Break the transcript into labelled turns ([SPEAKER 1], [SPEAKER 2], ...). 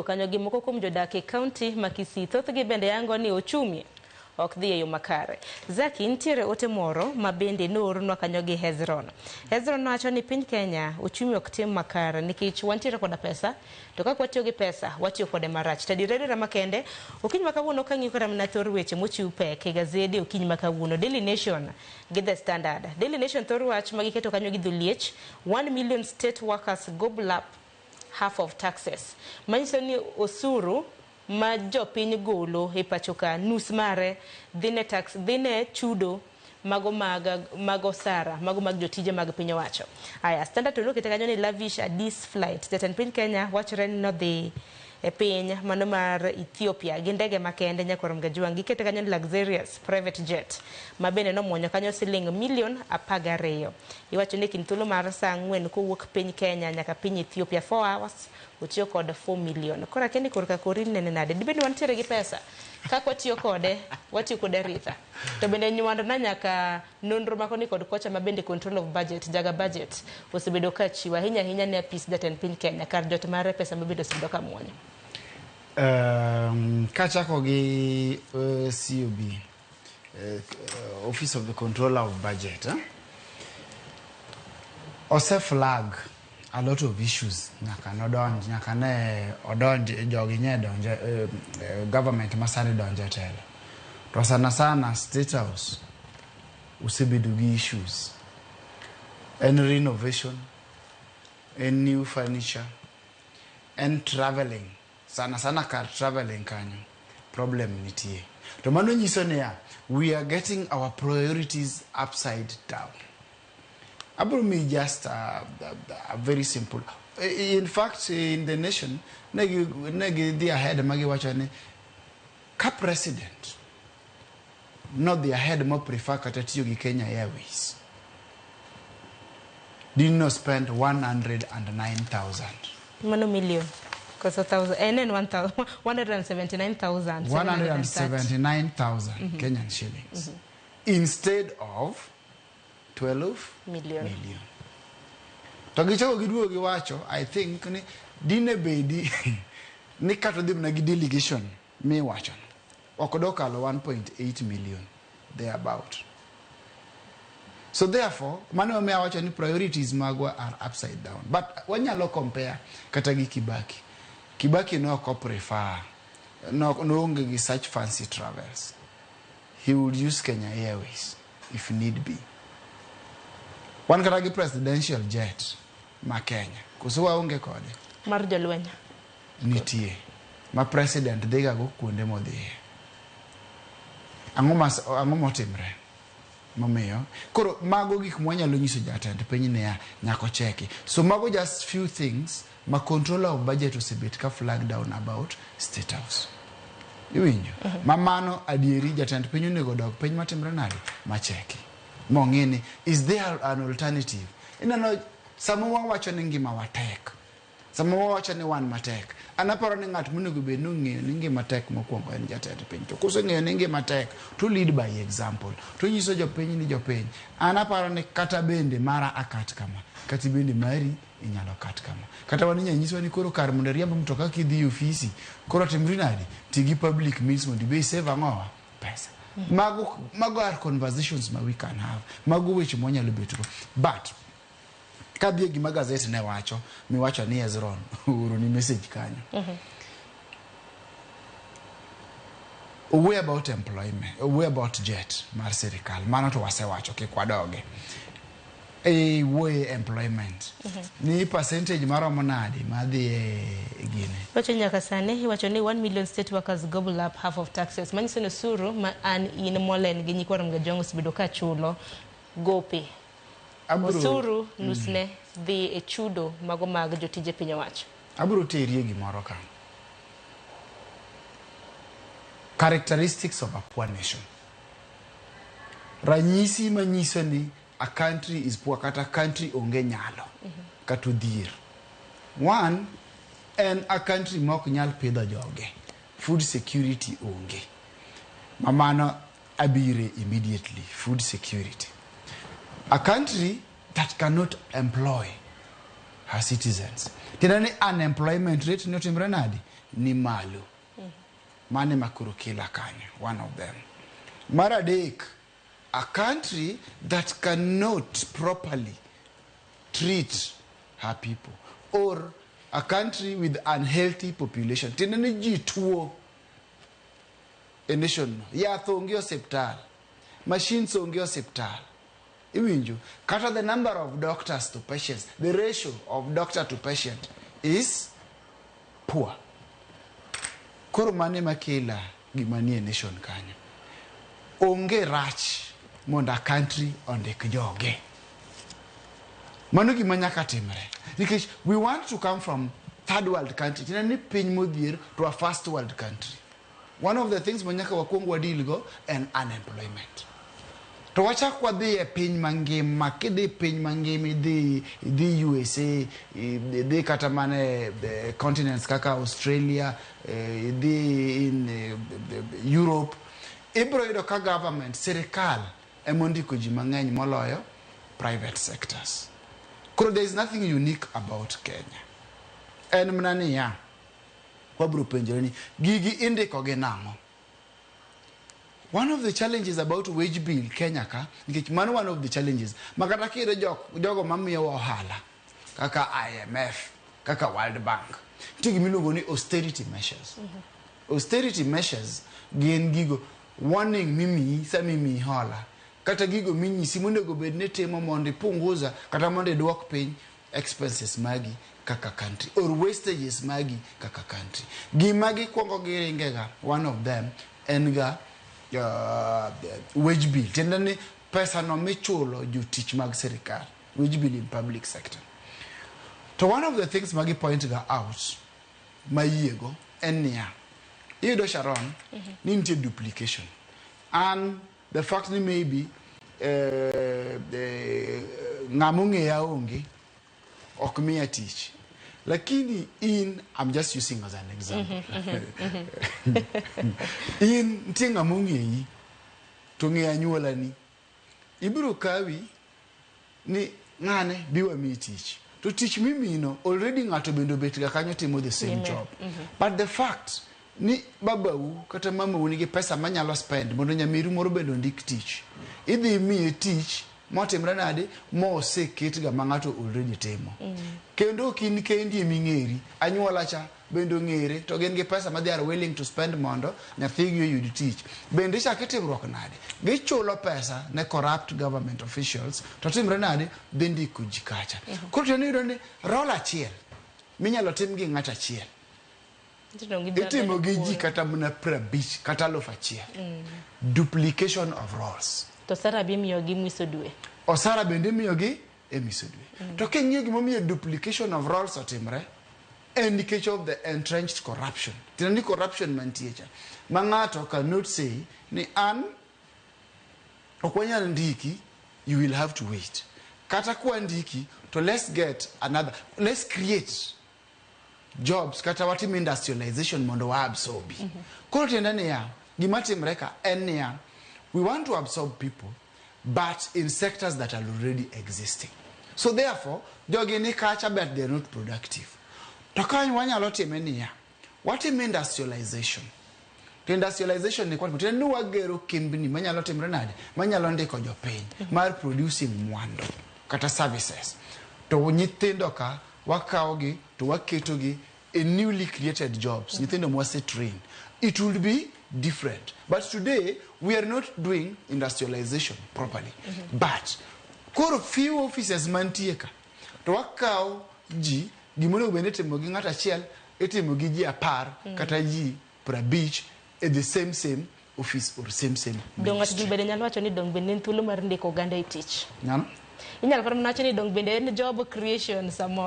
[SPEAKER 1] Kanyo gi moko kuom jodak e kaunti ma Kisii thothgi bende yango ni ochumi ok dhi e yo makare. Zaki, nitiere ote moro ma bende noornwa kanyo gi Hezron. Hezron nowacho ni piny Kenya ochumi ok tim makare nikech wantiere koda pesa to kaka watiyo gi pesa watiyo kode marach. To adiera adiera makende okinyi ma kawuono kang'iyo kata mana thor weche mochiw pek e gazede okinyi ma kawuono Daily Nation gi The Standard. Daily Nation thor wach ma giketo kanyo gi dholiech 1 million state workers gobble up half of taxes. Manyiso ni osuru ma jopiny golo e pacho ka nus mare dhi ne tax dhi ne chudo mago mag mag osara mago mag jotije mag piny owacho. Aya, Standard to nokete kanyo ni lavish Addis flight. Jatend piny Kenya wachore ni nodhi e piny mano mar Ethiopia gi ndege makende Nyakwar Mgajwang'. Gikete kanyo ni luxurious private jet ma bende nomuonyo kanyo siling milion 12. Iwacho ni e kind thuolo mar saa 4 kowuok piny Kenya nyaka piny Ethiopia 4 hours otiyo kod 4 million. Koro akia ni korka kori inene nade? Dibed ni wantiere gi pesa? Kaka watiyo kode, watiyo kode aritha. To bende nywando na nyaka nonro ma koni kod kocha ma bende control of budget, jaga budget osebedo ka chiwo ahinya ahinya ne apis jatend piny Kenya kar jot mare pesa ma bende osebedo ka muonyo.
[SPEAKER 2] Kachako gi COB, Office of the Controller of Budget, ose flag a lot of issues nyaka nodonj nyaka ne odonj jogi nye donje government masani donje e telo to sana sana State House osebedo gi issues en renovation, en new furniture, en traveling sana sana kar traveling kanyo problem nitie to mano nyiso niya we are getting our priorities upside down. Abro miyi just a very simple, in fact in the Nation ne gidhi ahead ma giwacho ni ka president nodhi ahead mo prefer kata tiyo gi Kenya Airways did not spend 109,000.
[SPEAKER 1] Mano million. Koso thousand, en 179,730.
[SPEAKER 2] 179,000 Kenyan shillings instead of 12
[SPEAKER 1] million.
[SPEAKER 2] Million. To gichako giduogo giwacho I think ni dine bedi ni kata odhi mana gi delegation miwachono ok dokalo 1.8 million thereabout. So therefore mano emomiyo awacho ni priorities magwa are upside down. But wanyalo compare kata gi Kibaki. Kibaki ne ok prefer no noonge gi such fancy travels. He would use Kenya Airways if need be. Wan kata gi presidential jet ma Kenya. Koso waonge kode?
[SPEAKER 1] Mar jolweny.
[SPEAKER 2] Nitie. Ma president dhiga go kuonde modhiye. Ang'o motimre? Momiyo. Koro mago gik mwanyalo nyiso jatend piny niya nyaka ocheki. So mago just few things ma controller of budget osebet ka flag down about State House. Iwinjo? Ma mano adieri jatend piny onego dog piny matimre nade? Macheki. Mong'e ni is there an alternative? Ineno sama wawacho ni ngima wa tek. Sama wawacho ni wan matek. An aparo ni ng'at monego bed ni ong'eyo ni ngima tek mokwongo en jatend piny. To koseng'eyo ni ngima tek, to lead by example. To nyiso jopiny ni jopiny. An aparo ni kata bende mara akat kama. Kata bende mari inyalo kat kama. Kata wan inyalo nyiswa ni koro kar mondo iriemb mtoka kidhi e ofisi, koro timri nade? Ti gi public means mondo ibe isave ang'owa? Pesa. Mago are conversations ma we can have. Mago weche mwanyalo bet go. But kadhi e gima gazet ne wacho, miwacho ni Hezron ooroni message kanyo. Owuoyo about employment, owuoyo about jet mar sirikal. Mano to wasewacho kik wadoge. E wuoye employment. Ni percentage maromo nade madhi e gine.
[SPEAKER 1] Wacho nyaka sani iwacho ni 1 million state workers gobble up half of taxes. Manyiso ni osuru ma an in Molen gi nyikwa Ramogi Ajwang' osebedo ka chulo gope. Osuru nusne dhi e chudo mago mag jotije piny owacho.
[SPEAKER 2] Abro terie gimoro ka. Characteristics of a poor nation. Ranyisi manyiso ni a country is poor kata country onge nyalo kata odhier. One, en a country ma ok nyal pidho joge. Food security onge. Ma mano abire immediately, food security. A country that cannot employ her citizens. Tiende ni unemployment rate ni otimre nade? ni malo. Mano ema koro kela kanyo, one of them. Mar adek, a country that cannot properly treat her people, or a country with unhealthy population. Tiende ni ji tuo e nation no. Yath onge osiptal, machines onge osiptal. Iwinjo? Kata the number of doctors to patients, the ratio of doctor to patient is poor. Koro mano ema kela gima nie nation kanyo. Onge rach mondo a country ondik joge. Mano gima nyaka timre. Nikech we want to come from third world country. Tiende ni piny modhier to a first world country. One of the things ma nyaka wakuong wadeal go en unemployment. To wachak wadhi e piny mangima, kidhi piny mangima, idhi USA, idhi kata mana e continents kaka Australia, idhi in Europe, ibiro yudo ka government, sirikal ema ondiko ji mang'eny moloyo private sectors. Koro there is nothing unique about Kenya. En mana niya, wabiro penjore ni gigi indiko gi nang'o? One of the challenges about wage bill Kenya ka, nikech mano one of the challenges, ma kata kiyudo jogo mamiyowa ohala, kaka IMF, kaka World Bank, nitie gima iluongo ni austerity measures. Austerity measures gin gigo, warning mimiyi sama imiyi hola, kata gigo minyisi monego bed ni timo mondo ipunguza kata mondo iduok piny expenses magi kaka country or wastages magi kaka country. Gima gikwongo giringega, one of them en ga wage bill. Tiende ni pesa no michulo jotich mag sirikal, wage bill in public sector. To one of the things magi point ga out mayiego en niya, iyudo, Sharon, ni nitie duplication. And the fact ni maybe ng'ama ong'eya onge ok miya tich, lakini in, I'm just using as an example, in nitie ng'ama ong'eyi to ng'eyo anyuolani, ibiro kawi ni ng'ane bi wamiyi tich, to tich mimino already ng'ato bende obet ga kanyo timo the same job. But the fact ni babau kata mamau nigi pesa manyalo spend mondo nyamiru moro bende ondik tich, idhi miye tich motimre nade moseket ga ma ng'ato already timo. Kendo ok in kendi eming'eri, anyuola cha bende ong'ere to gin gi pesa ma they are willing to spend mondo nyathigi oyud tich. Bende ichako itimruok nade, gichulo pesa ne corrupt government officials to timre nade, dhi ndiko ji kacha. Koro tiende iyudo ni role achiel minyalo tim gi ng'ato achiel itimo gi ji kata mana 50 kata 1000. Duplication of roles.
[SPEAKER 1] To osara be imiyogi miso dwe.
[SPEAKER 2] Osara bende imiyogi e miso dwe. To king'iyo gimomiyo duplication of roles otimre, en nikech of the entrenched corruption. Tiende ni corruption mantie cha ma ng'ato cannot say ni an ok wanyal ndiki, you will have to wait. Kata kwandiki to let's get another, let's create jobs kata watim industrialization mondo wa absorbi. Koro tiende niya, gima timre ka en niya, we want to absorb people but in sectors that are already existing. So therefore jogi ni kacha but they are not productive. To ka wanyalo time niya, watim industrialization, to industrialization ni kwatimo, tiende ni wagero kembni manyalo timre nade, manyalo ndiko jopiny mar producing mwandu kata services, to nyithindo ka wakawogi to waketogi in newly created jobs, nyithindo mwase train, it will be different. But today we are not doing industrialization properly. But koro few offices mantie ka to wakawo ji, gimonego bed ni itimo gi ng'ato achiel itimo gi ji 10 kata ji 50 e the same same office or same same
[SPEAKER 1] Dong' ng'ato
[SPEAKER 2] ministry.
[SPEAKER 1] Bende nyalo wacho ni dong' bende en thuolo mar ndiko oganda e tich.
[SPEAKER 2] Ng'ano?
[SPEAKER 1] Inyalo par mana wacho ni dong' bende en job creation samoro.